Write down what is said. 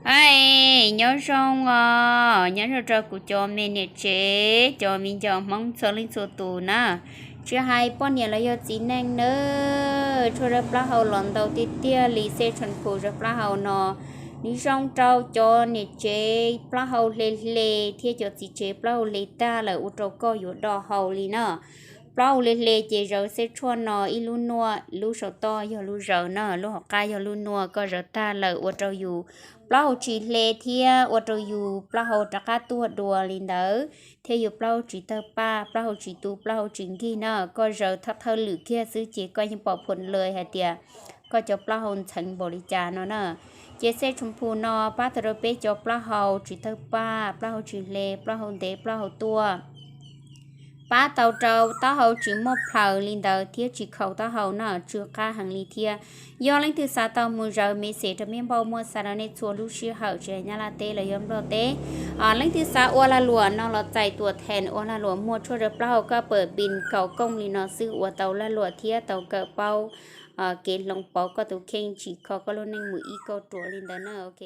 Hais, nyob zoo os, nyob zoo rau kuv cov me niam tsev, cov viv ncaus Hmoob txhua leej txhua tus na. Tsis hais poj niam los yog txiv neej nawb, tshuaj zawv plaub hau los ntau tiag tiag li, xej tshoom phu zawv plaub hau no. Nws zoo rau cov niam tsev plaub hau hle hle thiab cov txiv tsev plaub hau hle tag lawm ua rau koj yuav do hau li na. Plaub hau hle hle ces zawv xej tshuaj no, ib lub nuaj, lub saum toj yog lub zawv na, lub hauv qab yog lub nuaj, koj zawv tag lawm ua rau yus plaub hau tsis hle thiab ua rau yus plaub hau rov qab tuag dua li ntawd, thiab yus plaub hau tsis tawg paj, plaub hau tsis tu, plaub hau tsis nkig na. Koj zawv thawj thawj lwm kiag xwb ces koj yeej pom phoo lawm hais tias koj cov plaub hau ntxheev npaum li cas no na. Ces xej tshoom phu no pab tau rau peb cov plaub hau tsis tawg paj, plaub hau tsis hle, plaub hau ntev, plaub hau tuaj, pab tau rau taub hau tsis muaj plhaws li ntawd thiab tsis khaus taub hau na, tsw qab heev li thiab. Yog leej twg xav tau mus zawv me xes rau me npauj, muaj xa rau nej txhua lub sij hawm tsis hais Nyab Laj teb los yog Nplog teb. Leej twg xav ua lag luam no los txais tuam theem ua lag luam muag tshuaj zawv plaub hau, koj pab pin kaus kooj li no xwb ua tau lag luam thiab tau kawm paub kev hloov pauv koj tus kheej tsis kho koj lub neej mus ib kauj ruam li ntawd na, ok.